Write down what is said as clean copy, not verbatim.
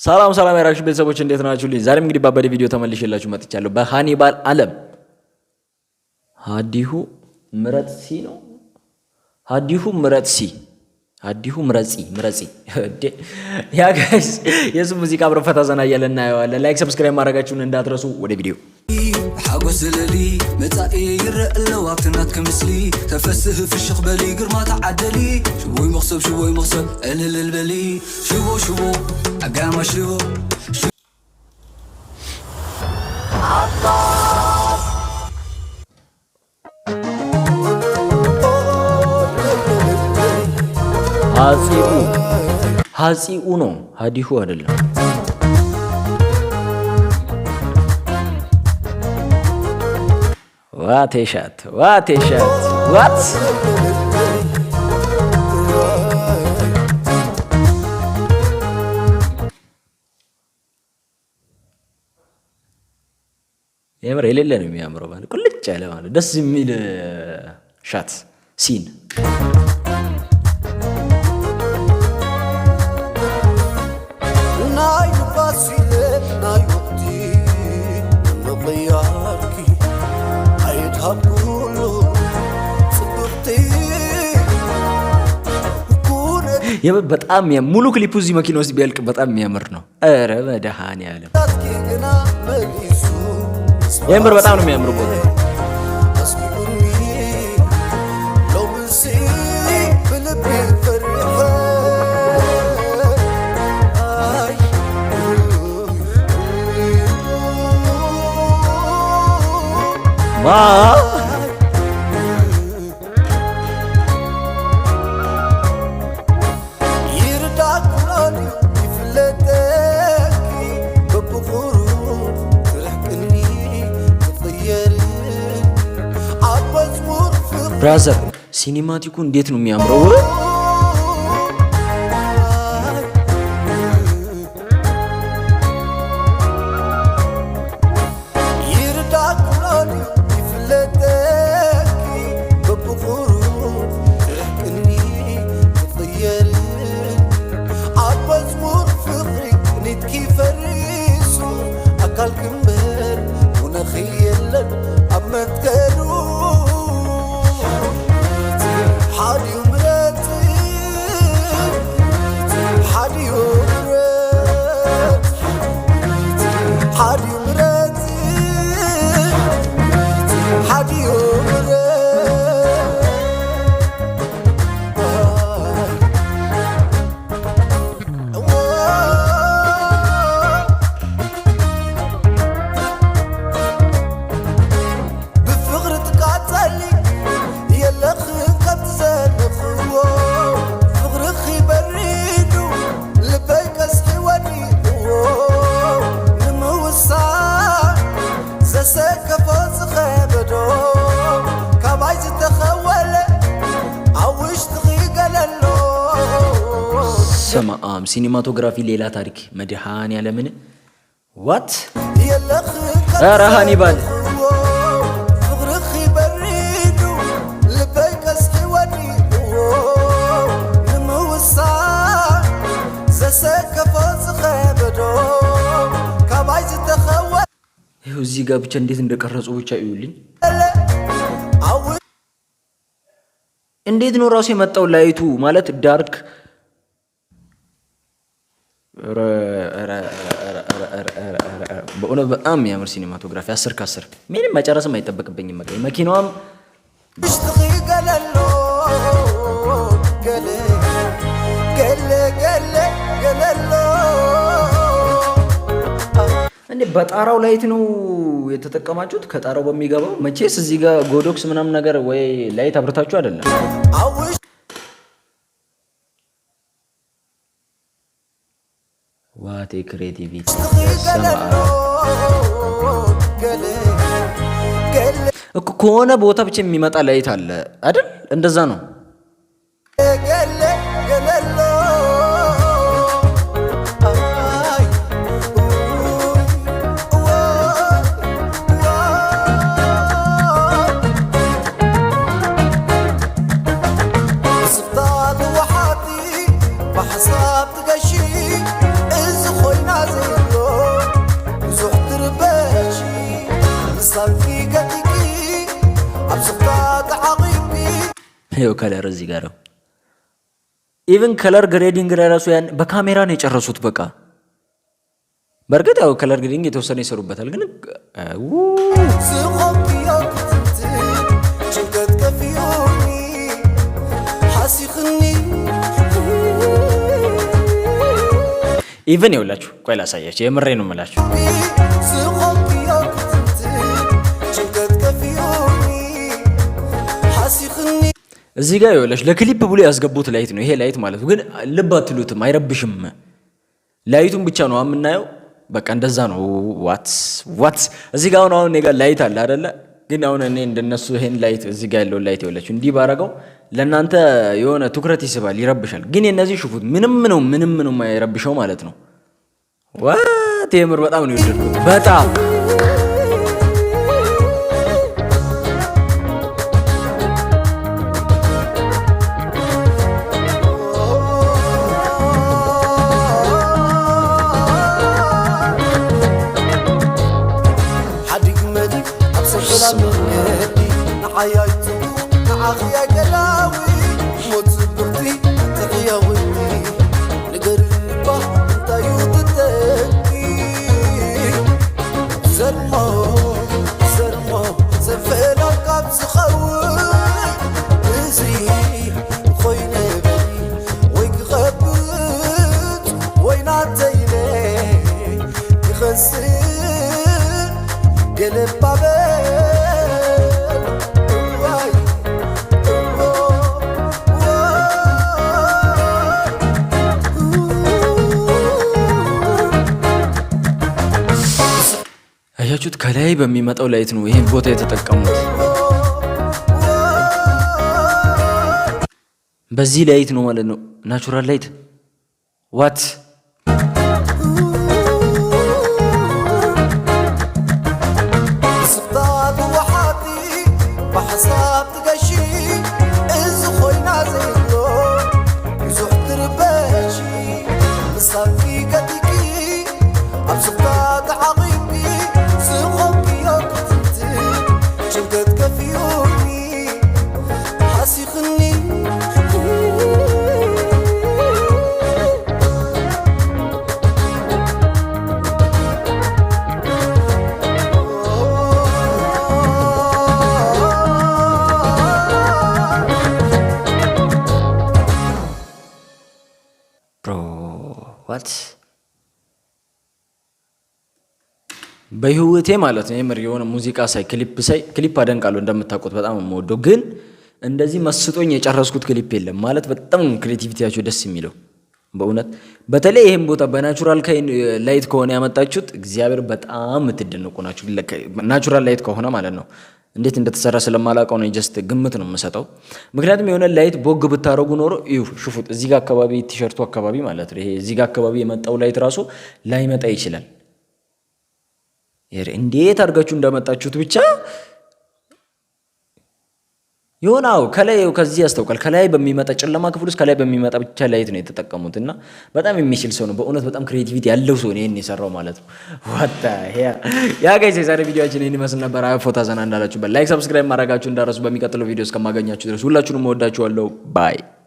ሰላም ሰላም የራክሽ ቤተሰቦች እንዴት ናችሁ? ዛሬም እንግዲህ ባበደ ቪዲዮ ተመልሼላችሁ መጥቻለሁ። በሃኒባል አለም ሀዲሁ ምረት ሲ ነው። ሀዲሁ ምረት ሲ ሀዲሁ ምረጺ ምረጺ yeah guys የሱ ሙዚቃ አብረን ፈታ ዘና እያለ እናየዋለን። Like subscribe ማድረጋችሁን እንዳትረሱ። ወደ ቪዲዮ። ሓጎስ ዘለሊ መጻኢ ይረአ ኣለዋ ኣብቲ ምስሊ ተፈስህ ፍሽኽ በሊ ግርማ ተዓደሊ ሽቦይ መኽሰብ ሽቦይ መኽሰብ ዕልልል በሊ ሽቦ ሽቦ ዓጋማ ሽቦ። ሀጺኡ ሀጺኡ ነው፣ ሀዲሁ አይደለም። What a shot, what a shot, what! የምር የሌለ ነው የሚያምረው። ማለት ቁልጭ ያለ ማለት ደስ የሚል shot scene። ናይ ንፋስ ኢለ ናይ ወቅቲ ምቕያርኪ ኣይድሃብ ኩሉ ፅብቕቲ ኩነት። የምር በጣም ሙሉ ክሊፑ እዚህ መኪና ውስጥ ቢያልቅ በጣም የሚያምር ነው። ኧረ መድኃኒዓለም! ታትኪ ግና መሊሱ። የምር በጣም ነው የሚያምሩ ቦታ። ኣስኪኡኒ ሎምሲ ብልቢ ፈሪሐ ኣይ። ማ ይርዳኩሎን ይፍለጠኪ በብቑሩ ትርሕቅኒ ትቕየር ኣብ መዝሙር ፍቕሪ። Brother፣ cinematic ኡ እንዴት ነው የሚያምረው! ይርዳኩሎን ይፍለጠኪ በብቑሩ ትርሕቅኒ ትቕየር ኣብ መዝሙር ፍቕሪ ቅኒትኪ ፈሪሱ ኣካል ክምበር ውነኺ የለን ኣብ መትከሉ ሓድዩ ምረፂ ሓድዩ ምረፅ ሓድዩ ምረፂ ሓድዩ ምረፅ። ብፍቕሪ ትቃፀሊ የለኽን ከምቲ ዘለኽዎ ፍቕርኺ በሪዱ ልበይ ቀስሒ ወዲእዎ ንምውሳን ዘሰከፎ ዝኸበዶ ካባይ ዝተኸወለ ኣብ ውሽጢ ገለሎ። ሰማአም cinematography ሌላ ታሪክ። መድኃኒዓለምን what! የለኽን። ኧረ ሃኒባል! ፍቕርኺ በሪዱ ልበይ ቀስሒ ወዲእዎ ንምውሳን ዘሰከፎ ዝኸበዶ ካባይ ዝተኸወለ ይኸው እዚህ ጋር ብቻ እንዴት እንደቀረጹ ብቻ እዩልኝ። ኣብ እንዴት ነው ራሱ የመጣው light ኡ ማለት dark። ኧረ ኧረ ኧረ ኧረ ኧረ ኧረ ኧረ ኧረ። በእውነት በጣም የሚያምር cinematography፣ 10 ከ10። ምንም መጨረስም አይጠበቅብኝም። በቃ መኪናዋም ውሽጢ ገለሎ ገለ ገለ ገለ ገለሎ። እንዴ በጣራው light ነው የተጠቀማችሁት? ከጣራው በሚገባው መቼስ እዚህ ጋር Godox ምናምን ነገር ወይ light አብርታችሁ አይደለም። ኣብ ውሽጢ What a creativity! ገለሎ ገለ ገለ እኮ ከሆነ ቦታ ብቻ የሚመጣ light አለ አይደል? እንደዛ ነው። ገለ ገለሎ ኣይ ዋ ዋ ስፍታት ወሓቲ ብሓሳብ ትገሺ እዚ ኮይና። ይኸው color እዚህ ጋር ነው። Even color grading ላይ ራሱ ያን በካሜራ ነው የጨረሱት። በቃ በእርግጥ ያው color grading የተወሰነ ይሰሩበታል፣ ግን ዝኾንክዮ ክትንትን ጭንቀት ከፊኡኒ ሓሲኽኒ። Even ይኸውላችሁ፣ ቆይ ላሳያችሁ። የምሬ ነው የምላችሁ። ዝኾንክዮ ክትንትን ጭንቀት ከፊኡኒ ሓሲኽኒ። እዚህ ጋር ይኸውላችሁ ለክሊፕ ብሎ ያስገቡት light ነው ይሄ light ማለት ነው። ግን ልብ አትሉትም፣ አይረብሽም። Light ኡን ብቻ ነው የምናየው። በቃ እንደዛ ነው። What, what? እዚህ ጋር አሁን እኔ ጋር light አለ አይደለ? ግን አሁን እኔ እንደነሱ ይሄን light፣ እዚህ ጋር ያለውን light ይኸውላችሁ እንዲህ ባረገው ለእናንተ የሆነ ትኩረት ይስባል፣ ይረብሻል። ግን የእነዚህ ሽፉት ምንም ነው የማይረብሸው ማለት ነው። What፣ የምር በጣም ነው የወደድኩት በጣም። ሓዲግ መዲግ ኣብ ሰንኮላ መንገዲ ንዓያይ ፅቡቕ ንዓኽያይ ገላዊ ሞት ፅብቕቲ ትሕያውኒ ንገርባ እንታይ እዩ ትተኪ ዘርሞ ዘርሞ ሰንፈላ ካብ ዝኸውን እዚ ኮይነ በሊ ወይ ክኸብት ወይ ናተይለ ክኸስር ገለባበል እዋይ እዎ። አያችሁት? ከላይ በሚመጣው light ነው ይሄን ቦታ የተጠቀሙት። በዚህ light ነው ማለት ነው። Natural light, what? ስፍታት ወሓቲ ብሓሳብ ትገሺ እዚ ኮይና ዘይብሎ ብዙሕ ትርበሺ ምሳኪ ገቲኪ ኣብ ስፍታ ተዓቒብኪ ዝኾንክዮ ክትንትን ጭንቀት ከፊኡኒ ሓሲኽኒ። Bro, what? በህይወቴ ማለት ነው የምር የሆነ ሙዚቃ ሳይ፣ ክሊፕ ሳይ፣ ክሊፕ አደንቃለሁ እንደምታውቁት በጣም የምወደው፣ ግን እንደዚህ መስጦኝ የጨረስኩት ክሊፕ የለም። ማለት በጣም creativity ያቸው ደስ የሚለው በእውነት። በተለይ ይህም ቦታ በ natural light ከሆነ ያመጣችሁት እግዚአብሔር በጣም የምትደነቁ ናችሁ። Natural light ከሆነ ማለት ነው። እንዴት እንደተሰራ ስለማላውቀው ነው just ግምት ነው የምሰጠው። ምክንያቱም የሆነ light ቦግ ብታደረጉ ኖሮ እዩ ሽፉት፣ እዚህ ጋር አካባቢ ቲሸርቱ አካባቢ ማለት ነው ይሄ እዚህ ጋር አካባቢ የመጣው light ራሱ ላይመጣ ይችላል። እንዴት አድርጋችሁ እንዳመጣችሁት ብቻ የሆነ አዎ ከላይ ከዚህ ያስታውቃል። ከላይ በሚመጣ ጨለማ ክፍል ውስጥ ከላይ በሚመጣ ብቻ light ነው የተጠቀሙት እና በጣም የሚችል ሰው ነው በእውነት፣ በጣም creativity ያለው ሰው ነው ይሄን የሰራው ማለት ነው። What the yeah guys፣ የዛሬ ቪዲዮአችን ይህን ይመስል ነበር። ፈታ ዘና እንዳላችሁበት like፣ subscribe ማድረጋችሁ እንዳትረሱ። በሚቀጥለው ቪዲዮ እስከማገኛችሁ ድረስ ሁላችሁንም እወዳችኋለሁ። Bye.